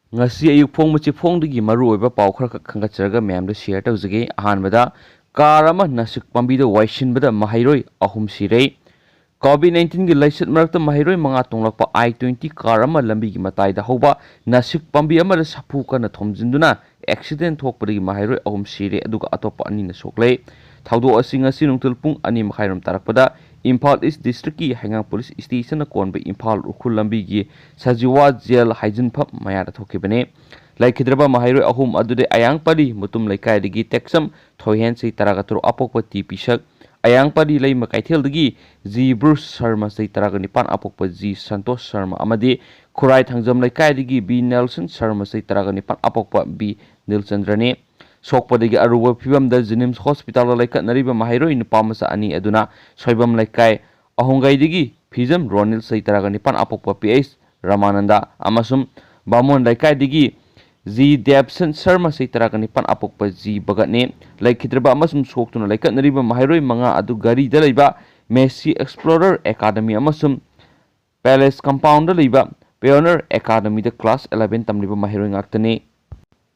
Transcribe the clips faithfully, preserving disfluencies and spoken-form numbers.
ꯉꯁꯤ ꯑꯌꯨꯛ ꯐꯣꯡꯕ ꯆꯦꯐꯣꯡꯗꯒꯤ ꯃꯔꯨꯑꯣꯏꯕ ꯄꯥꯎ ꯈꯔꯈꯛ ꯈꯟꯒꯠꯆꯔꯒ ꯃꯌꯥꯝꯗ ꯁꯤꯌꯔ ꯇꯧꯖꯒꯦ꯫ ꯑꯍꯥꯟꯕꯗ, ꯀꯥꯔ ꯑꯃ ꯅꯥꯁꯤꯛ ꯄꯥꯝꯕꯤꯗ ꯋꯥꯏꯁꯤꯟꯕꯗ ꯃꯍꯩꯔꯣꯏ ꯑꯍꯨꯝ ꯁꯤꯔꯦ꯫ ꯀꯣꯚꯤꯗ ꯅꯥꯏꯟꯇꯤꯟꯒꯤ ꯂꯥꯏꯆꯠ ꯃꯔꯛꯇ ꯃꯍꯩꯔꯣꯏ ꯃꯉꯥ ꯇꯣꯡꯂꯛꯄ ꯑꯥꯏ ꯇ꯭ꯋꯦꯟꯇꯤ ꯀꯥꯔ ꯑꯃ ꯂꯝꯕꯤꯒꯤ ꯃꯇꯥꯏꯗ ꯍꯧꯕ ꯅꯥꯁꯤꯛ ꯄꯥꯝꯕꯤ ꯑꯃꯗ ꯁꯥꯐꯨ ꯀꯟꯅ ꯊꯣꯝꯖꯤꯟꯗꯨꯅ ꯑꯦꯛꯁꯤꯗꯦꯟ ꯊꯣꯛꯄꯗꯒꯤ ꯃꯍꯩꯔꯣꯏ ꯑꯍꯨꯝ ꯁꯤꯔꯦ, ꯑꯗꯨꯒ ꯑꯇꯣꯞꯄ ꯑꯅꯤꯅ ꯁꯣꯛꯂꯦ꯫ ꯊꯧꯗꯣꯛ ꯑꯁꯤ ꯉꯁꯤ ꯅꯨꯡꯊꯤꯜ ꯄꯨꯡ ꯑꯅꯤ ꯃꯈꯥꯏꯔꯣꯝ ꯇꯥꯔꯛꯄꯗ ꯏꯝꯐꯥꯜ ꯏꯁ ꯗꯤꯁꯇ꯭ꯔꯤꯛꯀꯤ ꯍꯩꯉꯥꯡ ꯄꯨꯂꯤꯁ ꯏꯁꯇꯦꯁꯟꯅ ꯀꯣꯟꯕ ꯏꯝꯐꯥꯜ ꯎꯈ꯭ꯔꯨꯜ ꯂꯝꯕꯤꯒꯤ ꯁꯖꯤꯋꯥ ꯖꯦꯜ ꯍꯥꯏꯖꯤꯟꯐꯝ ꯃꯌꯥꯗ ꯊꯣꯛꯈꯤꯕꯅꯤ꯫ ꯂꯩꯈꯤꯗ꯭ꯔꯕ ꯃꯍꯩꯔꯣꯏ ꯑꯍꯨꯝ ꯑꯗꯨꯗꯤ ꯑꯌꯥꯡꯄꯥꯔꯤ ꯃꯨꯇꯨꯝ ꯂꯩꯀꯥꯏꯗꯒꯤ ꯇꯦꯛꯁꯝ ꯊꯣꯏꯍꯦꯟ ꯆꯍꯤ ꯇꯔꯥꯒ ꯇꯔꯨꯛ ꯑꯄꯣꯛꯄ ꯇꯤ ꯄꯤꯁꯛ, ꯑꯌꯥꯡꯄꯥꯔꯤ ꯂꯩꯃ ꯀꯩꯊꯦꯜꯗꯒꯤ ꯖꯤ ꯕ꯭ꯔꯨꯁ ꯁꯔꯃ ꯆꯍꯤ ꯇꯔꯥꯒ ꯅꯤꯄꯥꯟ ꯑꯄꯣꯛꯄ ꯖꯤ ꯁꯟꯇꯣꯁ ꯁꯔꯃ ꯑꯃꯗꯤ ꯈꯨꯔꯥꯏ ꯊꯥꯡꯖꯝ ꯂꯩꯀꯥꯏꯗꯒꯤ ꯕꯤ ꯅꯦꯜꯁꯟ ꯁꯔꯃ ꯆꯍꯤ ꯇꯔꯥꯒ ꯅꯤꯄꯥꯟ ꯑꯄꯣꯛꯄ ꯕꯤ ꯅꯤꯜꯆꯟꯗ꯭ꯔꯅꯤ꯫ ꯁꯣꯛꯄꯗꯒꯤ ꯑꯔꯨꯕ ꯐꯤꯕꯝꯗ ꯖꯤꯅꯤꯝꯁ ꯍꯣꯁꯄꯤꯇꯥꯜꯗ ꯂꯩꯈꯠꯅꯔꯤꯕ ꯃꯍꯩꯔꯣꯏ ꯅꯨꯄꯥ ꯃꯆꯥ ꯑꯅꯤ ꯑꯗꯨꯅ ꯁꯣꯏꯕꯝ ꯂꯩꯀꯥꯏ ꯑꯍꯣꯡꯒꯩꯗꯒꯤ ꯐꯤꯖꯝ ꯔꯣꯅꯤꯜ ꯆꯍꯤ ꯇꯔꯥꯒ ꯅꯤꯄꯥꯟ ꯑꯄꯣꯛꯄ ꯄꯤ ꯑꯩꯆ ꯔꯃꯥꯅꯟꯗ ꯑꯃꯁꯨꯡ ꯕꯥꯃꯣꯟ ꯂꯩꯀꯥꯏꯗꯒꯤ ꯖꯤ ꯗꯦꯕꯁꯟ ꯁꯔꯃ ꯆꯍꯤ ꯇꯔꯥꯒ ꯅꯤꯄꯥꯟ ꯑꯄꯣꯛꯄ ꯖꯤ ꯚꯒꯠꯅꯤ꯫ ꯂꯩꯈꯤꯗ꯭ꯔꯕ ꯑꯃꯁꯨꯡ ꯁꯣꯛꯇꯨꯅ ꯂꯩꯈꯠꯅꯔꯤꯕ ꯃꯍꯩꯔꯣꯏ ꯃꯉꯥ ꯑꯗꯨ ꯒꯥꯔꯤꯗ ꯂꯩꯕ ꯃꯦꯁꯤ ꯑꯦꯛꯁꯄ꯭ꯂꯣꯔꯔ ꯑꯦꯀꯥꯗꯃꯤ ꯑꯃꯁꯨꯡ ꯄꯦꯂꯦꯁ ꯀꯝꯄꯥꯎꯟꯗ ꯂꯩꯕ ꯄꯤꯌꯣꯅꯔ ꯑꯦꯀꯥꯗꯃꯤꯗ ꯀ꯭ꯂꯥꯁ ꯑꯦꯂꯦꯚꯦꯟ ꯇꯝꯂꯤꯕ ꯃꯍꯩꯔꯣꯏ ꯉꯥꯛꯇꯅꯤ꯫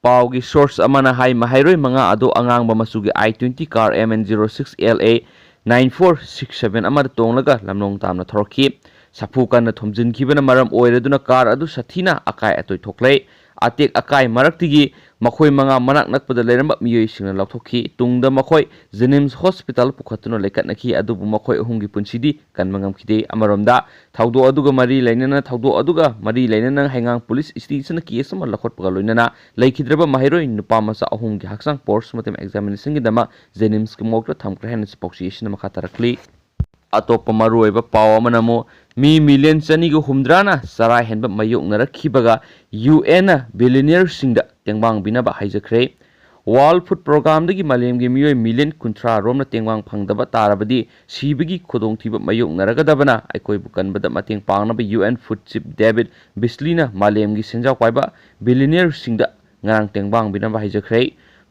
ꯄꯥꯎꯒꯤ ꯁꯣꯔꯁ ꯑꯃꯅ ꯍꯥꯏ, ꯃꯍꯩꯔꯣꯏ ꯃꯉꯥ ꯑꯗꯨ ꯑꯉꯥꯡꯕ ꯃꯆꯨꯒꯤ I twenty car M N zero six L A nine four six seven ꯑꯃꯗ ꯇꯣꯡꯂꯒ ꯂꯝꯂꯣꯡ ꯇꯥꯝꯅ ꯊꯧꯔꯛꯈꯤ꯫ ꯁꯥꯐꯨ ꯀꯟꯅ ꯊꯣꯝꯖꯤꯟꯈꯤꯕꯅ ꯃꯔꯝ ꯑꯣꯏꯔꯗꯨꯅ ꯀꯥꯔ ꯑꯗꯨ ꯁꯥꯊꯤꯅ ꯑꯀꯥꯏ ꯑꯇꯣꯏ ꯊꯣꯛꯂꯦ꯫ ꯑꯇꯦꯛ ꯑꯀꯥꯏ ꯃꯔꯛꯇꯒꯤ ꯃꯈꯣꯏ ꯃꯉꯥ ꯃꯅꯥꯛ ꯅꯛꯄꯗ ꯂꯩꯔꯝꯕ ꯃꯤꯑꯣꯏꯁꯤꯡꯅ ꯂꯧꯊꯣꯛꯈꯤ꯫ ꯇꯨꯡꯗ ꯃꯈꯣꯏ ꯖꯦꯅꯤꯝꯁ ꯍꯣꯁꯄꯤꯇꯥꯜ ꯄꯨꯈꯠꯇꯨꯅ ꯂꯩꯈꯠꯅꯈꯤ, ꯑꯗꯨꯕꯨ ꯃꯈꯣꯏ ꯑꯍꯨꯝꯒꯤ ꯄꯨꯟꯁꯤꯗꯤ ꯀꯟꯕ ꯉꯝꯈꯤꯗꯦ꯫ ꯑꯃꯔꯣꯝꯗ, ꯊꯧꯗꯣꯛ ꯑꯗꯨꯒ ꯃꯔꯤ ꯂꯩꯅꯅ ꯊꯧꯗꯣꯛ ꯑꯗꯨꯒ ꯃꯔꯤ ꯂꯩꯅꯅ ꯍꯩꯉꯥꯡ ꯄꯨꯂꯤꯁ ꯏꯁꯇꯦꯁꯟꯅ ꯀꯦꯁ ꯑꯃ ꯂꯧꯈꯠꯄꯒ ꯂꯣꯏꯅꯅ ꯂꯩꯈꯤꯗ꯭ꯔꯕ ꯃꯍꯩꯔꯣꯏ ꯅꯨꯄꯥ ꯃꯆꯥ ꯑꯍꯨꯝꯒꯤ ꯍꯛꯆꯥꯡ ꯄꯣꯁꯠꯃꯣꯔꯇꯦꯝ ꯑꯦꯛꯖꯥꯃꯤꯅꯦꯁꯟꯒꯤꯗꯃꯛ ꯖꯦꯅꯤꯝꯁꯀꯤ ꯃꯣꯔꯒꯇ ꯊꯝꯈ꯭ꯔꯦ ꯍꯥꯏꯅꯁꯨ ꯄꯥꯎꯆꯦꯁꯤꯅ ꯃꯈꯥ ꯇꯥꯔꯛꯂꯤ꯫ ꯑꯇꯣꯞꯄ ꯃꯔꯨꯑꯣꯏꯕ ꯄꯥꯎ ꯑꯃꯅ ꯑꯃꯨꯛ ꯃꯤ ꯃꯤꯂꯤꯌꯟ ꯆꯅꯤꯒ ꯍꯨꯝꯗ꯭ꯔꯥꯅ ꯆꯔꯥ ꯍꯦꯟꯕ ꯃꯥꯌꯣꯛꯅꯔꯛꯈꯤꯕꯒ ꯌꯨ ꯑꯦꯟꯅ ꯕꯤꯂꯤꯅꯤꯌꯔꯁꯤꯡꯗ ꯇꯦꯡꯕꯥꯡꯕꯤꯅꯕ ꯍꯥꯏꯖꯈ꯭ꯔꯦ꯫ ꯋꯥꯔꯜꯗ ꯐꯨꯗ ꯄ꯭ꯔꯣꯒ꯭ꯔꯥꯝꯗꯒꯤ ꯃꯥꯂꯦꯝꯒꯤ ꯃꯤꯑꯣꯏ ꯃꯤꯂꯤꯌꯟ ꯀꯨꯟꯊ꯭ꯔꯥ ꯔꯣꯝꯅ ꯇꯦꯡꯕꯥꯡ ꯐꯪꯗꯕ ꯇꯥꯔꯕꯗꯤ ꯁꯤꯕꯒꯤ ꯈꯨꯗꯣꯡꯊꯤꯕ ꯃꯥꯌꯣꯛꯅꯔꯒꯗꯕꯅ ꯑꯩꯈꯣꯏꯕꯨ ꯀꯟꯕꯗ ꯃꯇꯦꯡ ꯄꯥꯡꯅꯕ ꯌꯨ ꯑꯦꯟ ꯐꯨꯗ ꯆꯤꯐ ꯗꯦꯕꯤꯗ ꯕꯤꯁꯂꯤꯅ ꯃꯥꯂꯦꯝꯒꯤ ꯁꯦꯟꯖꯥꯎ ꯄꯥꯏꯕ ꯕꯤꯂꯤꯅꯤꯌꯔꯁꯤꯡꯗ ꯉꯔꯥꯡ ꯇꯦꯡꯕꯥꯡꯕꯤꯅꯕ ꯍꯥꯏꯖꯈ꯭ꯔꯦ꯫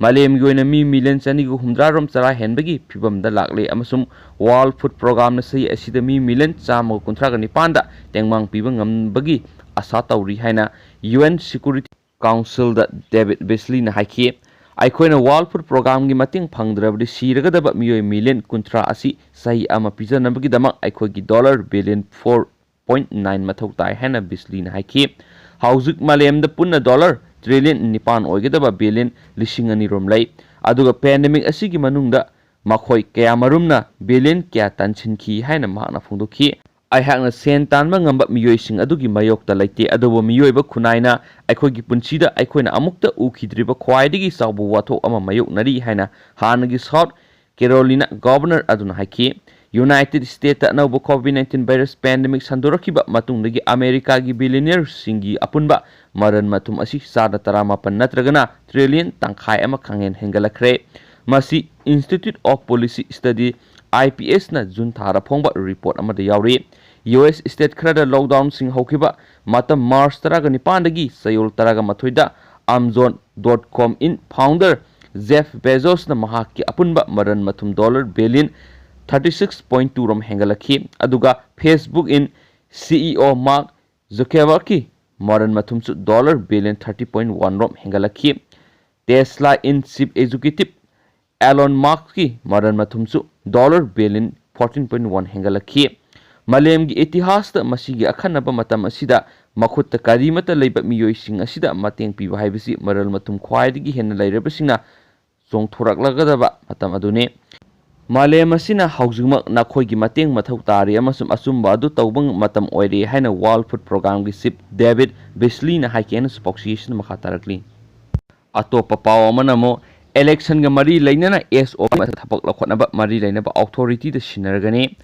ꯃꯥꯂꯦꯝꯒꯤ ꯑꯣꯏꯅ ꯃꯤ ꯃꯤꯂꯤꯌꯟ ꯆꯅꯤꯒ ꯍꯨꯝꯗ꯭ꯔꯥ ꯔꯣꯝ ꯆꯔꯥ ꯍꯦꯟꯕꯒꯤ ꯐꯤꯕꯝꯗ ꯂꯥꯛꯂꯦ ꯑꯃꯁꯨꯡ ꯋꯥꯔꯜꯗ ꯐꯨꯗ ꯄ꯭ꯔꯣꯒ꯭ꯔꯥꯝꯅ ꯆꯍꯤ ꯑꯁꯤꯗ ꯃꯤ ꯃꯤꯂꯤꯌꯟ ꯆꯥꯝꯃꯒ ꯀꯨꯟꯊ꯭ꯔꯥꯒ ꯅꯤꯄꯥꯟꯗ ꯇꯦꯡꯕꯥꯡ ꯄꯤꯕ ꯉꯝꯕꯒꯤ ꯑꯁꯥ ꯇꯧꯔꯤ ꯍꯥꯏꯅ ꯌꯨ ꯑꯦꯟ ꯁꯦꯀ꯭ꯌꯨꯔꯤꯇꯤ ꯀꯥꯎꯟꯁꯤꯜꯗ ꯗꯦꯕꯤꯗ ꯕꯤꯁꯂꯤꯅ ꯍꯥꯏꯈꯤ꯫ "ꯑꯩꯈꯣꯏꯅ ꯋꯥꯔꯜꯗ ꯐꯨꯗ ꯄ꯭ꯔꯣꯒ꯭ꯔꯥꯝꯒꯤ ꯃꯇꯦꯡ ꯐꯪꯗ꯭ꯔꯕꯗꯤ ꯁꯤꯔꯒꯗꯕ ꯃꯤꯑꯣꯏ ꯃꯤꯂꯤꯌꯟ ꯀꯨꯟꯊ꯭ꯔꯥ ꯑꯁꯤ ꯆꯍꯤ ꯑꯃ ꯄꯤꯖꯅꯕꯒꯤꯗꯃꯛ ꯑꯩꯈꯣꯏꯒꯤ dollar billion four point nine ꯃꯊꯧ ꯇꯥꯏ" ꯍꯥꯏꯅ ꯕꯤꯁꯂꯤꯅ ꯍꯥꯏꯈꯤ꯫ ꯍꯧꯖꯤꯛ ꯃꯥꯂꯦꯝꯗ ꯄꯨꯟꯅ ꯗꯣꯂꯔ ꯇ꯭ꯔꯤꯂꯤꯌꯟ ꯅꯤꯄꯥꯟ ꯑꯣꯏꯒꯗꯕ ꯕꯤꯂꯤꯌꯟ ꯂꯤꯁꯤꯡ ꯑꯅꯤ ꯔꯣꯝ ꯂꯩ, ꯑꯗꯨꯒ ꯄꯦꯟꯗꯦꯃꯤꯛ ꯑꯁꯤꯒꯤ ꯃꯅꯨꯡꯗ ꯃꯈꯣꯏ ꯀꯌꯥꯃꯔꯨꯝꯅ ꯕꯤꯂꯤꯌꯟ ꯀꯌꯥ ꯇꯟꯁꯤꯟꯈꯤ ꯍꯥꯏꯅ ꯃꯍꯥꯛꯅ ꯐꯣꯡꯗꯣꯛꯈꯤ꯫ "ꯑꯩꯍꯥꯛꯅ ꯁꯦꯟ ꯇꯥꯟꯕ ꯉꯝꯕ ꯃꯤꯑꯣꯏꯁꯤꯡ ꯑꯗꯨꯒꯤ ꯃꯥꯌꯣꯛꯇ ꯂꯩꯇꯦ, ꯑꯗꯨꯕꯨ ꯃꯤꯑꯣꯏꯕ ꯈꯨꯟꯅꯥꯏꯅ ꯑꯩꯈꯣꯏꯒꯤ ꯄꯨꯟꯁꯤꯗ ꯑꯩꯈꯣꯏꯅ ꯑꯃꯨꯛꯇ ꯎꯈꯤꯗ꯭ꯔꯤꯕ ꯈ꯭ꯋꯥꯏꯗꯒꯤ ꯆꯥꯎꯕ ꯋꯥꯊꯣꯛ ꯑꯃ ꯃꯥꯌꯣꯛꯅꯔꯤ" ꯍꯥꯏꯅ ꯍꯥꯟꯅꯒꯤ ꯁꯥꯎꯠ ꯀꯦꯔꯣꯂꯤꯅꯥ ꯒꯣꯚꯔꯅꯔ ꯑꯗꯨꯅ ꯍꯥꯏꯈꯤ꯫ ꯌꯨꯅꯥꯏꯇꯦꯗ ꯁ꯭ꯇꯦꯠꯇ ꯑꯅꯧꯕ ꯀꯣꯚꯤꯗ ꯅꯥꯏꯟꯇꯤꯟ ꯚꯥꯏꯔꯁ ꯄꯦꯟꯗꯦꯃꯤꯛ ꯁꯟꯗꯣꯔꯛꯈꯤꯕ ꯃꯇꯨꯡꯗꯒꯤ ꯑꯃꯦꯔꯤꯀꯥꯒꯤ ꯕꯤꯂꯤꯌꯅꯤꯌꯔꯁꯤꯡꯒꯤ ꯑꯄꯨꯟꯕ ꯃꯔꯟ ꯃꯊꯨꯝ ꯑꯁꯤ ꯆꯥꯗ ꯇꯔꯥꯃꯥꯄꯟ ꯅꯠꯇ꯭ꯔꯒꯅ ꯇ꯭ꯔꯤꯂꯤꯌꯟ ꯇꯪꯈꯥꯏ ꯑꯃ ꯈꯪꯍꯦꯟ ꯍꯦꯟꯒꯠꯂꯛꯈ꯭ꯔꯦ꯫ ꯃꯁꯤ Institute of Policy Study, I P S ꯅ ꯖꯨꯟ ꯊꯥꯗ ꯐꯣꯡꯕ ꯔꯤꯄꯣꯔꯠ ꯑꯃꯗ ꯌꯥꯎꯔꯤ꯫ ꯌꯨ ꯑꯦꯁ ꯁ꯭ꯇꯦꯠ ꯈꯔꯗ ꯂꯣꯛꯗꯥꯎꯟꯁꯤꯡ ꯍꯧꯈꯤꯕ ꯃꯇꯝ ꯃꯥꯔꯆ ꯇꯔꯥꯒ ꯅꯤꯄꯥꯟꯗꯒꯤ ꯆꯌꯣꯜ ꯇꯔꯥꯒ ꯃꯥꯊꯣꯏꯗ Amazon dot com Inc founder Jeff Bezosꯅ ꯃꯍꯥꯛꯀꯤ ꯑꯄꯨꯟꯕ ꯃꯔꯟ ꯃꯊꯨꯝ dollar billion thirty six point two ꯔꯣꯝ ꯍꯦꯟꯒꯠꯂꯛꯈꯤ, ꯑꯗꯨꯒ Facebook Inc CEO Mark Zuckerbergꯀꯤ ꯃꯔꯟ ꯃꯊꯨꯝꯁꯨ dollar billion thirty point one ꯔꯣꯝ ꯍꯦꯟꯒꯠꯂꯛꯈꯤ꯫ Tesla Inc chief executive Elon Muskꯀꯤ ꯃꯔꯟ ꯃꯊꯨꯝꯁꯨ dollar billion forty point one ꯍꯦꯟꯒꯠꯂꯛꯈꯤ꯫ ꯃꯥꯂꯦꯝꯒꯤ ꯏꯇꯤꯍꯥꯁꯇ ꯃꯁꯤꯒꯤ ꯑꯈꯟꯅꯕ ꯃꯇꯝ ꯑꯁꯤꯗ ꯃꯈꯨꯠꯇ ꯀꯔꯤꯃꯠꯇ ꯂꯩꯕ ꯃꯤꯑꯣꯏꯁꯤꯡ ꯑꯁꯤꯗ ꯃꯇꯦꯡ ꯄꯤꯕ ꯍꯥꯏꯕꯁꯤ ꯃꯔꯟ ꯃꯊꯨꯝ ꯈ꯭ꯋꯥꯏꯗꯒꯤ ꯍꯦꯟꯅ ꯂꯩꯔꯕꯁꯤꯡꯅ ꯆꯣꯡꯊꯣꯔꯛꯂꯒꯗꯕ ꯃꯇꯝ ꯑꯗꯨꯅꯤ꯫ "ꯃꯥꯂꯦꯝ ꯑꯁꯤꯅ ꯍꯧꯖꯤꯛꯃꯛ ꯅꯈꯣꯏꯒꯤ ꯃꯇꯦꯡ ꯃꯊꯧ ꯇꯥꯔꯤ ꯑꯃꯁꯨꯡ ꯑꯆꯨꯝꯕ ꯑꯗꯨ ꯇꯧꯕ ꯃꯇꯝ ꯑꯣꯏꯔꯦ" ꯍꯥꯏꯅ World Food Programꯒꯤ chief David Beasleyꯅ ꯍꯥꯏꯈꯤ ꯍꯥꯏꯅ ꯁ꯭ꯄꯣꯛꯁꯤ ꯑꯁꯤꯅ ꯃꯈꯥ ꯇꯥꯔꯛꯂꯤ꯫ ꯑꯇꯣꯞꯄ ꯄꯥꯎ ꯑꯃꯅ ꯑꯃꯨꯛ, ꯏꯂꯦꯛꯁꯟꯒ ꯃꯔꯤ ꯂꯩꯅꯅ S O P ꯊꯕꯛ ꯂꯧꯈꯠꯅꯕ ꯃꯔꯤ ꯂꯩꯅꯕ ꯑꯣꯊꯣꯔꯤꯇꯤꯗ ꯁꯤꯟꯅꯔꯒꯅꯤ꯫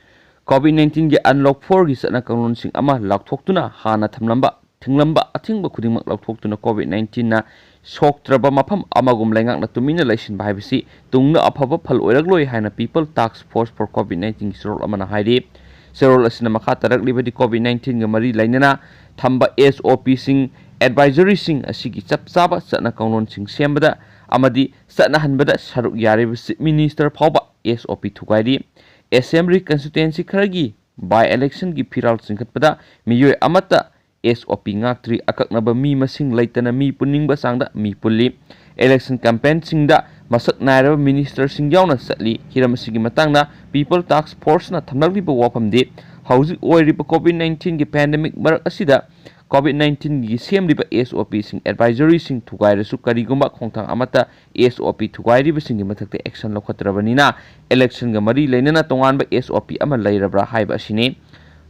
ꯀꯣꯚꯤꯗ ꯅꯥꯏꯟꯇꯤꯟꯒꯤ ꯑꯟꯂꯣꯛ ꯐꯣꯔꯒꯤ ꯆꯠꯅ ꯀꯥꯡꯂꯣꯟꯁꯤꯡ ꯑꯃ ꯂꯥꯎꯊꯣꯛꯇꯨꯅ ꯍꯥꯟꯅ ꯊꯝꯂꯝꯕ, ꯊꯤꯡꯂꯝꯕ ꯑꯊꯤꯡꯕ ꯈꯨꯗꯤꯡꯃꯛ ꯂꯧꯊꯣꯛꯇꯨꯅ ꯀꯣꯚꯤꯗ ꯅꯥꯏꯟꯇꯤꯟꯅ ꯁꯣꯛꯇ꯭ꯔꯕ ꯃꯐꯝ ꯑꯃꯒꯨꯝ ꯂꯩꯉꯥꯛꯅ ꯇꯨꯃꯤꯟꯅ ꯂꯩꯁꯤꯟꯕ ꯍꯥꯏꯕꯁꯤ ꯇꯨꯡꯗ ꯑꯐꯕ ꯐꯜ ꯑꯣꯏꯔꯛꯂꯣꯏ ꯍꯥꯏꯅ People Task Force for COVID ꯅꯥꯏꯟꯇꯤꯟꯒꯤ ꯆꯦꯔꯣꯜ ꯑꯃꯅ ꯍꯥꯏꯔꯤ꯫ ꯆꯦꯔꯣꯜ ꯑꯁꯤꯅ ꯃꯈꯥ ꯇꯥꯔꯛꯂꯤꯕꯗꯤ ꯀꯣꯚꯤꯗ ꯅꯥꯏꯟꯇꯤꯟꯒ ꯃꯔꯤ ꯂꯩꯅꯅ ꯊꯝꯕ S O Pꯁꯤꯡ, ꯑꯦꯗꯚꯥꯏꯖꯔꯤꯁꯤꯡ ꯑꯁꯤꯒꯤ ꯆꯞ ꯆꯥꯕ ꯆꯠꯅ ꯀꯥꯡꯂꯣꯟꯁꯤꯡ ꯁꯦꯝꯕꯗ ꯑꯃꯗꯤ ꯆꯠꯅꯍꯟꯕꯗ ꯁꯔꯨꯛ ꯌꯥꯔꯤꯕ Chief Minister ꯐꯥꯎꯕ S O P ꯊꯨꯒꯥꯏꯔꯤ꯫ Assembly constituency ꯈꯔꯒꯤ by electionꯒꯤ ꯐꯤꯔꯥꯜ ꯆꯤꯡꯈꯠꯄꯗ ꯃꯤꯑꯣꯏ ꯑꯃꯠꯇ ꯑꯦꯁ ꯑꯣ ꯄꯤ ꯉꯥꯛꯇ꯭ꯔꯤ꯫ ꯑꯀꯛꯅꯕ ꯃꯤ ꯃꯁꯤꯡ ꯂꯩꯇꯅ ꯃꯤ ꯄꯨꯟꯅꯤꯡꯕ ꯆꯥꯡꯗ ꯃꯤ ꯄꯨꯜꯂꯤ꯫ ꯏꯂꯦꯛꯁꯟ ꯀꯦꯝꯄꯦꯟꯁꯤꯡꯗ ꯃꯁꯛ ꯅꯥꯏꯔꯕ ꯃꯤꯅꯤꯁꯇꯔꯁꯤꯡ ꯌꯥꯎꯅ ꯆꯠꯂꯤ꯫ ꯍꯤꯔꯝ ꯑꯁꯤꯒꯤ ꯃꯇꯥꯡꯗ ꯄꯤꯄꯜ ꯇꯥꯛꯁ ꯐꯣꯔꯁꯅ ꯊꯝꯂꯛꯂꯤꯕ ꯋꯥꯐꯝꯗꯤ ꯍꯧꯖꯤꯛ ꯑꯣꯏꯔꯤꯕ ꯀꯣꯚꯤꯗ ꯅꯥꯏꯟꯇꯤꯟꯒꯤ ꯄꯦꯟꯗꯦꯃꯤꯛ ꯃꯔꯛ ꯑꯁꯤꯗ ꯀꯣꯚꯤꯗ ꯅꯥꯏꯟꯇꯤꯟꯒꯤ ꯁꯦꯝꯂꯤꯕ ꯑꯦꯁ ꯑꯣ ꯄꯤꯁꯤꯡ, ꯑꯦꯗꯚꯥꯏꯖꯔꯤꯁꯤꯡ ꯊꯨꯒꯥꯏꯔꯁꯨ ꯀꯔꯤꯒꯨꯝꯕ ꯈꯣꯡꯊꯥꯡ ꯑꯃꯠꯇ ꯑꯦꯁ ꯑꯣ ꯄꯤ ꯊꯨꯒꯥꯏꯔꯤꯕꯁꯤꯡꯒꯤ ꯃꯊꯛꯇ ꯑꯦꯛꯁꯟ ꯂꯧꯈꯠꯇ꯭ꯔꯕꯅꯤꯅ ꯏꯂꯦꯛꯁꯟꯒ ꯃꯔꯤ ꯂꯩꯅꯅ ꯇꯣꯉꯥꯟꯕ ꯑꯦꯁ ꯑꯣ ꯄꯤ ꯑꯃ ꯂꯩꯔꯕ꯭ꯔꯥ ꯍꯥꯏꯕ ꯑꯁꯤꯅꯤ꯫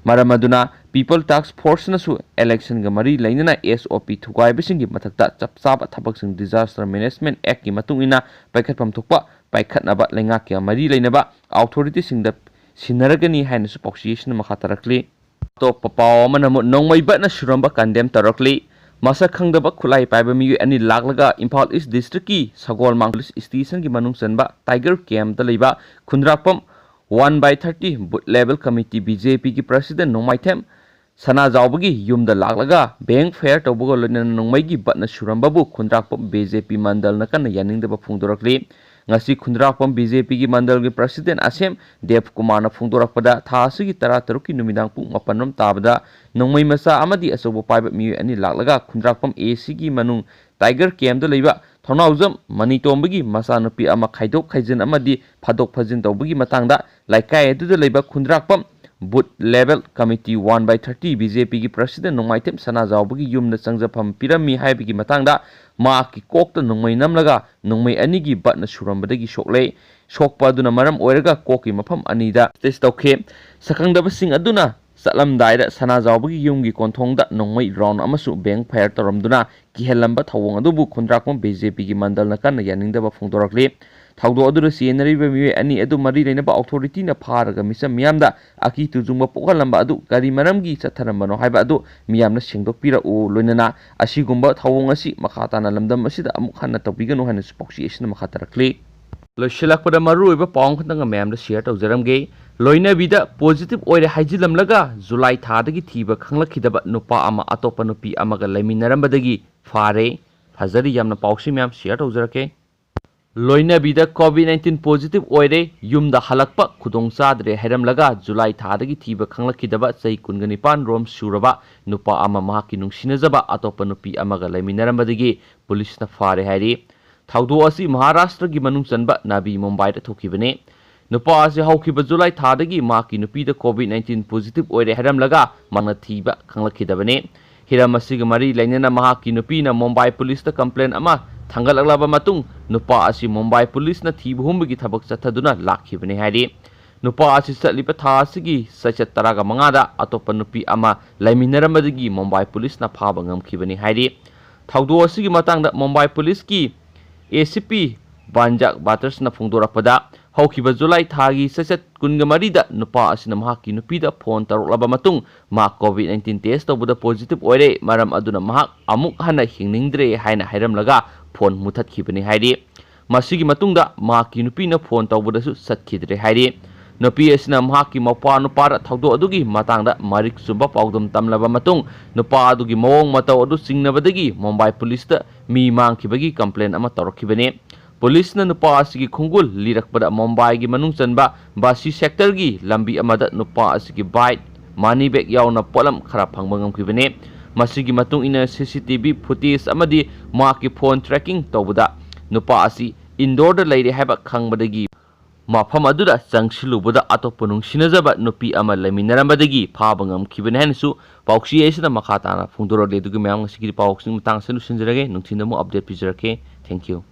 ꯃꯔꯝ ꯑꯗꯨꯅ ꯄꯤꯄꯜ ꯇꯥꯛꯁ ꯐꯣꯔꯁꯅꯁꯨ ꯏꯂꯦꯛꯁꯟꯒ ꯃꯔꯤ ꯂꯩꯅꯅ ꯑꯦꯁ ꯑꯣ ꯄꯤ ꯊꯨꯒꯥꯏꯕꯁꯤꯡꯒꯤ ꯃꯊꯛꯇ ꯆꯞ ꯆꯥꯕ ꯊꯕꯛꯁꯤꯡ Disaster Management Actꯀꯤ ꯃꯇꯨꯡ ꯏꯟꯅ ꯄꯥꯏꯈꯠꯐꯝ ꯊꯣꯛꯄ ꯄꯥꯏꯈꯠꯅꯕ ꯂꯩꯉꯥꯛꯀ ꯃꯔꯤ ꯂꯩꯅꯕ ꯑꯣꯊꯣꯔꯤꯇꯤꯁꯤꯡꯗ ꯁꯤꯟꯅꯔꯒꯅꯤ ꯍꯥꯏꯅꯁꯨ ꯄꯥꯎꯆꯦ ꯑꯁꯤꯅ ꯃꯈꯥ ꯇꯥꯔꯛꯂꯤ꯫ ꯑꯇꯣꯞꯄ ꯄꯥꯎ ꯑꯃꯅ ꯑꯃꯨꯛ ꯅꯣꯡꯃꯩ ꯕꯠꯅ ꯁꯨꯔꯝꯕ ꯀꯟꯗꯦꯝ ꯇꯧꯔꯛꯂꯤ꯫ ꯃꯁꯛ ꯈꯪꯗꯕ ꯈꯨꯠꯂꯥꯏ ꯄꯥꯏꯕ ꯃꯤꯑꯣꯏ ꯑꯅꯤ ꯂꯥꯛꯂꯒ ꯏꯝꯐꯥꯜ ꯏꯁ ꯗꯤꯁꯇ꯭ꯔꯤꯛꯀꯤ ꯁꯒꯣꯜꯃꯥꯡ ꯄꯨꯂꯤꯁ ꯁ꯭ꯇꯦꯁꯟꯒꯤ ꯃꯅꯨꯡ ꯆꯟꯕ ꯇꯥꯏꯒꯔ ꯀꯦꯝꯞꯇ ꯂꯩꯕ ꯈꯨꯟꯗ꯭ꯔꯥꯛꯄꯝ ꯋꯥꯟ ꯕꯥꯏ ꯊꯥꯔꯇꯤ ꯕꯨꯠ ꯂꯦꯚꯦꯜ ꯀꯃꯤꯇꯤ, ꯕꯤ ꯖꯦ ꯄꯤꯒꯤ ꯄ꯭ꯔꯁꯤꯗꯦꯟ ꯅꯣꯡꯃꯥꯏꯊꯦꯝ ꯁꯅꯥꯖꯥꯎꯕꯒꯤ ꯌꯨꯝꯗ ꯂꯥꯛꯂꯒ ꯕꯦꯡ ꯐꯌꯔ ꯇꯧꯕꯒ ꯂꯣꯏꯅꯅ ꯅꯣꯡꯃꯩꯒꯤ ꯕꯠꯅ ꯁꯨꯔꯝꯕꯕꯨ ꯈꯨꯟꯗ꯭ꯔꯥꯛꯄꯝ ꯕꯤ ꯖꯦ ꯄꯤ ꯃꯟꯗꯜꯅ ꯀꯟꯅ ꯌꯥꯅꯤꯡꯗꯕ ꯐꯣꯡꯗꯣꯔꯛꯂꯤ꯫ ꯉꯁꯤ ꯈꯨꯟꯗ꯭ꯔꯥꯛꯄꯝ ꯕꯤ ꯖꯦ ꯄꯤꯒꯤ ꯃꯟꯗꯜꯒꯤ ꯄ꯭ꯔꯁꯤꯗꯦꯟ ꯑꯁꯦꯝ ꯗꯦꯕ ꯀꯨꯃꯥꯔꯅ ꯐꯣꯡꯗꯣꯔꯛꯄꯗ, ꯊꯥ ꯑꯁꯤꯒꯤ ꯇꯔꯥꯇꯔꯨꯛꯀꯤ ꯅꯨꯃꯤꯗꯥꯡ ꯄꯨꯡ ꯃꯥꯄꯟ ꯔꯣꯝ ꯇꯥꯕꯗ ꯅꯣꯡꯃꯩ ꯃꯆꯥ ꯑꯃꯗꯤ ꯑꯆꯧꯕ ꯄꯥꯏꯕ ꯃꯤꯑꯣꯏ ꯑꯅꯤ ꯂꯥꯛꯂꯒ ꯈꯨꯟꯗ꯭ꯔꯥꯛꯄꯝ ꯑꯦ ꯁꯤꯒꯤ ꯃꯅꯨꯡ ꯇꯥꯏꯒꯔ ꯀꯦꯝꯞꯇ ꯂꯩꯕ ꯊꯧꯅꯥꯎꯖꯝ ꯃꯅꯤꯇꯣꯝꯕꯒꯤ ꯃꯆꯥꯅꯨꯄꯤ ꯑꯃ ꯈꯥꯏꯗꯣꯛ ꯈꯥꯏꯖꯤꯟ ꯑꯃꯗꯤ ꯐꯥꯗꯣꯛ ꯐꯥꯖꯤꯟ ꯇꯧꯕꯒꯤ ꯃꯇꯥꯡꯗ ꯂꯩꯀꯥꯏ ꯑꯗꯨꯗ ꯂꯩꯕ ꯈꯨꯟꯗ꯭ꯔꯥꯛꯄꯝ ꯕꯨꯠ ꯂꯦꯚꯦꯜ ꯀꯃꯤꯇꯤ ꯋꯥꯟ ꯕꯥꯏ ꯊꯥꯔꯇꯤ ꯕꯤ ꯖꯦ ꯄꯤꯒꯤ ꯄ꯭ꯔꯁꯤꯗꯦꯟ ꯅꯣꯡꯃꯥꯏꯊꯦꯝ ꯁꯅꯥꯖꯥꯎꯕꯒꯤ ꯌꯨꯝꯗ ꯆꯪꯖꯐꯝ ꯄꯤꯔꯝꯃꯤ ꯍꯥꯏꯕꯒꯤ ꯃꯇꯥꯡꯗ ꯃꯍꯥꯛꯀꯤ ꯀꯣꯛꯇ ꯅꯣꯡꯃꯩ ꯅꯝꯂꯒ ꯅꯣꯡꯃꯩ ꯑꯅꯤꯒꯤ ꯕꯠꯅ ꯁꯨꯔꯝꯕꯗꯒꯤ ꯁꯣꯛꯂꯦ꯫ ꯁꯣꯛꯄ ꯑꯗꯨꯅ ꯃꯔꯝ ꯑꯣꯏꯔꯒ ꯀꯣꯛꯀꯤ ꯃꯐꯝ ꯑꯅꯤꯗ ꯁ꯭ꯇꯦꯁ ꯇꯧꯈꯤ꯫ ꯁꯛꯈꯪꯗꯕꯁꯤꯡ ꯑꯗꯨꯅ ꯆꯠꯂꯝꯗꯥꯏꯗ ꯁꯅꯥꯖꯥꯎꯕꯒꯤ ꯌꯨꯝꯒꯤ ꯀꯣꯟꯊꯣꯡꯗ ꯅꯣꯡꯃꯩ ꯔꯥꯎꯟ ꯑꯃꯁꯨ ꯕꯦꯡ ꯐꯌꯔ ꯇꯧꯔꯝꯗꯨꯅ ꯀꯤꯍꯜꯂꯝꯕ ꯊꯧꯑꯣꯡ ꯑꯗꯨꯕꯨ ꯈꯨꯟꯗ꯭ꯔꯥꯛꯄꯝ ꯕꯤ ꯖꯦ ꯄꯤꯒꯤ ꯃꯟꯗꯜꯅ ꯀꯟꯅ ꯌꯥꯅꯤꯡꯗꯕ ꯐꯣꯡꯗꯣꯔꯛꯂꯤ꯫ ꯊꯧꯗꯣꯛ ꯑꯗꯨꯗ ꯆꯦꯟꯅꯔꯤꯕ ꯃꯤꯑꯣꯏ ꯑꯅꯤ ꯑꯗꯨ ꯃꯔꯤ ꯂꯩꯅꯕ ꯑꯣꯊꯣꯔꯤꯇꯤꯅ ꯐꯥꯔꯒ ꯃꯤꯆꯝ ꯃꯤꯌꯥꯝꯗ ꯑꯀꯤ ꯇꯨꯖꯨꯡꯕ ꯄꯣꯛꯍꯜꯂꯝꯕ ꯑꯗꯨ ꯀꯔꯤ ꯃꯔꯝꯒꯤ ꯆꯠꯊꯔꯝꯕꯅꯣ ꯍꯥꯏꯕ ꯑꯗꯨ ꯃꯤꯌꯥꯝꯅ ꯁꯦꯡꯗꯣꯛꯄꯤꯔꯛꯎ꯫ ꯂꯣꯏꯅꯅ ꯑꯁꯤꯒꯨꯝꯕ ꯊꯧꯑꯣꯡ ꯑꯁꯤ ꯃꯈꯥ ꯇꯥꯅ ꯂꯝꯗꯝ ꯑꯁꯤꯗ ꯑꯃꯨꯛ ꯍꯟꯅ ꯇꯧꯕꯤꯒꯅꯨ ꯍꯥꯏꯅꯁꯨ ꯄꯥꯎꯆꯦ ꯑꯁꯤꯅ ꯃꯈꯥ ꯇꯥꯔꯛꯂꯤ꯫ ꯂꯣꯏꯁꯤꯜꯂꯛꯄꯗ ꯃꯔꯨꯑꯣꯏꯕ ꯄꯥꯎ ꯑꯃꯈꯛꯇꯪꯒ ꯃꯌꯥꯝꯗ ꯁꯤꯌꯔ ꯇꯧꯖꯔꯝꯒꯦ꯫ ꯂꯣꯏꯅꯕꯤꯗ ꯄꯣꯖꯤꯇꯤꯚ ꯑꯣꯏꯔꯦ ꯍꯥꯏꯖꯤꯜꯂꯝꯂꯒ ꯖꯨꯂꯥꯏ ꯊꯥꯗꯒꯤ ꯊꯤꯕ ꯈꯪꯂꯛꯈꯤꯗꯕ ꯅꯨꯄꯥ ꯑꯃ ꯑꯇꯣꯞꯄ ꯅꯨꯄꯤ ꯑꯃꯒ ꯂꯩꯃꯤꯟꯅꯔꯝꯕꯗꯒꯤ ꯐꯥꯔꯦ꯫ ꯐꯖꯔꯤ ꯌꯥꯝꯅ꯫ ꯄꯥꯎꯁꯤ ꯃꯌꯥꯝ ꯁꯤꯌꯔ ꯇꯧꯖꯔꯛꯀꯦ꯫ ꯂꯣꯏꯅꯕꯤꯗ ꯀꯣꯚꯤꯗ ꯅꯥꯏꯟꯇꯤꯟ ꯄꯣꯖꯤꯇꯤꯚ ꯑꯣꯏꯔꯦ, ꯌꯨꯝꯗ ꯍꯜꯂꯛꯄ ꯈꯨꯗꯣꯡ ꯆꯥꯗ꯭ꯔꯦ ꯍꯥꯏꯔꯝꯂꯒ ꯖꯨꯂꯥꯏ ꯊꯥꯗꯒꯤ ꯊꯤꯕ ꯈꯪꯂꯛꯈꯤꯗꯕ ꯆꯍꯤ ꯀꯨꯟꯒ ꯅꯤꯄꯥꯟ ꯔꯣꯝ ꯁꯨꯔꯕ ꯅꯨꯄꯥ ꯑꯃ ꯃꯍꯥꯛꯀꯤ ꯅꯨꯡꯁꯤꯅꯖꯕ ꯑꯇꯣꯞꯄ ꯅꯨꯄꯤ ꯑꯃꯒ ꯂꯩꯃꯤꯟꯅꯔꯝꯕꯗꯒꯤ ꯄꯨꯂꯤꯁꯅ ꯐꯥꯔꯦ ꯍꯥꯏꯔꯤ꯫ ꯊꯧꯗꯣꯛ ꯑꯁꯤ ꯃꯍꯥꯔꯥꯁꯇ꯭ꯔꯒꯤ ꯃꯅꯨꯡ ꯆꯟꯕ ꯅꯥꯚꯤ ꯃꯨꯝꯕꯥꯏꯗ ꯊꯣꯛꯈꯤꯕꯅꯤ꯫ ꯅꯨꯄꯥ ꯑꯁꯤ ꯍꯧꯈꯤꯕ ꯖꯨꯂꯥꯏ ꯊꯥꯗꯒꯤ ꯃꯍꯥꯛꯀꯤ ꯅꯨꯄꯤꯗ ꯀꯣꯚꯤꯗ ꯅꯥꯏꯟꯇꯤꯟ ꯄꯣꯖꯤꯇꯤꯚ ꯑꯣꯏꯔꯦ ꯍꯥꯏꯔꯝꯂꯒ ꯃꯍꯥꯛꯅ ꯊꯤꯕ ꯈꯪꯂꯛꯈꯤꯗꯕꯅꯤ꯫ ꯍꯤꯔꯝ ꯑꯁꯤꯒ ꯃꯔꯤ ꯂꯩꯅꯅ ꯃꯍꯥꯛꯀꯤ ꯅꯨꯄꯤꯅ ꯃꯨꯝꯕꯥꯏ ꯄꯨꯂꯤꯁꯇ ꯀꯝꯄ꯭ꯂꯦꯟ ꯑꯃ ꯊꯥꯡꯒꯠꯂꯛꯂꯕ ꯃꯇꯨꯡ, ꯅꯨꯄꯥ ꯑꯁꯤ ꯃꯨꯝꯕꯥꯏ ꯄꯨꯂꯤꯁꯅ ꯊꯤꯕ ꯍꯨꯝꯕꯒꯤ ꯊꯕꯛ ꯆꯠꯊꯗꯨꯅ ꯂꯥꯛꯈꯤꯕꯅꯤ ꯍꯥꯏꯔꯤ꯫ ꯅꯨꯄꯥ ꯑꯁꯤ ꯆꯠꯂꯤꯕ ꯊꯥ ꯑꯁꯤꯒꯤ ꯆꯩꯆꯠ ꯇꯔꯥꯒ ꯃꯉꯥꯗ ꯑꯇꯣꯞꯄ ꯅꯨꯄꯤ ꯑꯃ ꯂꯩꯃꯤꯟꯅꯔꯝꯕꯗꯒꯤ ꯃꯨꯝꯕꯥꯏ ꯄꯨꯂꯤꯁꯅ ꯐꯥꯕ ꯉꯝꯈꯤꯕꯅꯤ ꯍꯥꯏꯔꯤ꯫ ꯊꯧꯗꯣꯛ ꯑꯁꯤꯒꯤ ꯃꯇꯥꯡꯗ ꯃꯨꯝꯕꯥꯏ ꯄꯨꯂꯤꯁꯀꯤ ꯑꯦ ꯁꯤ ꯄꯤ ꯕꯥꯟꯖꯥꯛ ꯕꯥꯇꯔꯁꯅ ꯐꯣꯡꯗꯣꯔꯛꯄꯗ, ꯍꯧꯈꯤꯕ ꯖꯨꯂꯥꯏ ꯊꯥꯒꯤ ꯆꯩꯆꯠ ꯀꯨꯟꯒ ꯃꯔꯤꯗ ꯅꯨꯄꯥ ꯑꯁꯤꯅ ꯃꯍꯥꯛꯀꯤ ꯅꯨꯄꯤꯗ ꯐꯣꯟ ꯇꯧꯔꯛꯂꯕ ꯃꯇꯨꯡ, ꯃꯍꯥꯛ ꯀꯣꯚꯤꯗ ꯅꯥꯏꯟꯇꯤꯟ ꯇꯦꯁ ꯇꯧꯕꯗ ꯄꯣꯖꯤꯇꯤꯚ ꯑꯣꯏꯔꯦ, ꯃꯔꯝ ꯑꯗꯨꯅ ꯃꯍꯥꯛ ꯑꯃꯨꯛ ꯍꯟꯅ ꯍꯤꯡꯅꯤꯡꯗ꯭ꯔꯦ ꯍꯥꯏꯅ ꯍꯥꯏꯔꯝꯂꯒ ꯐꯣꯟ ꯃꯨꯊꯠꯈꯤꯕꯅꯤ ꯍꯥꯏꯔꯤ꯫ ꯃꯁꯤꯒꯤ ꯃꯇꯨꯡꯗ ꯃꯍꯥꯛꯀꯤ ꯅꯨꯄꯤꯅ ꯐꯣꯟ ꯇꯧꯕꯗꯁꯨ ꯆꯠꯈꯤꯗ꯭ꯔꯦ ꯍꯥꯏꯔꯤ꯫ ꯅꯨꯄꯤ ꯑꯁꯤꯅ ꯃꯍꯥꯛꯀꯤ ꯃꯧꯄ꯭ꯋꯥ ꯅꯨꯄꯥꯗ ꯊꯧꯗꯣꯛ ꯑꯗꯨꯒꯤ ꯃꯇꯥꯡꯗ ꯃꯔꯤꯛ ꯆꯨꯝꯕ ꯄꯥꯎꯗꯝ ꯇꯝꯂꯕ ꯃꯇꯨꯡ, ꯅꯨꯄꯥ ꯑꯗꯨꯒꯤ ꯃꯑꯣꯡ ꯃꯇꯧ ꯑꯗꯨ ꯆꯤꯡꯅꯕꯗꯒꯤ ꯃꯨꯝꯕꯥꯏ ꯄꯨꯂꯤꯁꯇ ꯃꯤ ꯃꯥꯡꯈꯤꯕꯒꯤ ꯀꯝꯄ꯭ꯂꯦꯟ ꯑꯃ ꯇꯧꯔꯛꯈꯤꯕꯅꯤ꯫ ꯄꯨꯂꯤꯁꯅ ꯅꯨꯄꯥ ꯑꯁꯤꯒꯤ ꯈꯣꯡꯒꯨꯜ ꯂꯤꯔꯛꯄꯗ ꯃꯨꯝꯕꯥꯏꯒꯤ ꯃꯅꯨꯡ ꯆꯟꯕ ꯕꯥꯁꯤ ꯁꯦꯛꯇꯔꯒꯤ ꯂꯝꯕꯤ ꯑꯃꯗ ꯅꯨꯄꯥ ꯑꯁꯤꯒꯤ ꯕꯥꯏꯛ, ꯃꯅꯤ ꯕꯦꯒ ꯌꯥꯎꯅ ꯄꯣꯠꯂꯝ ꯈꯔ ꯐꯪꯕ ꯉꯝꯈꯤꯕꯅꯤ꯫ ꯃꯁꯤꯒꯤ ꯃꯇꯨꯡ ꯏꯟꯅ ꯁꯤ ꯁꯤ ꯇꯤ ꯚꯤ ꯐꯨꯇꯦꯖ ꯑꯃꯗꯤ ꯃꯍꯥꯛꯀꯤ ꯐꯣꯟ ꯇ꯭ꯔꯦꯀꯤꯡ ꯇꯧꯕꯗ ꯅꯨꯄꯥ ꯑꯁꯤ ꯏꯟꯗꯣꯔꯗ ꯂꯩꯔꯦ ꯍꯥꯏꯕ ꯈꯪꯕꯗꯒꯤ ꯃꯐꯝ ꯑꯗꯨꯗ ꯆꯪꯁꯤꯜꯂꯨꯕꯗ ꯑꯇꯣꯞꯄ ꯅꯨꯡꯁꯤꯅꯖꯕ ꯅꯨꯄꯤ ꯑꯃ ꯂꯩꯃꯤꯟꯅꯔꯝꯕꯗꯒꯤ ꯐꯥꯕ ꯉꯝꯈꯤꯕꯅꯤ ꯍꯥꯏꯅꯁꯨ ꯄꯥꯎꯆꯦ ꯑꯁꯤꯅ ꯃꯈꯥ ꯇꯥꯅ ꯐꯣꯡꯗꯣꯔꯛꯂꯤ꯫ ꯑꯗꯨꯒꯤ ꯃꯌꯥꯝ ꯉꯁꯤꯒꯤ ꯄꯥꯎꯁꯤꯡ ꯃꯇꯥꯡ ꯑꯁꯤꯗ ꯂꯣꯏꯁꯤꯟꯖꯔꯒꯦ꯫ ꯅꯨꯡꯊꯤꯜꯗ ꯑꯃꯨꯛ ꯑꯞꯗꯦꯠ ꯄꯤꯖꯔꯛꯀꯦ꯫ Thank you꯫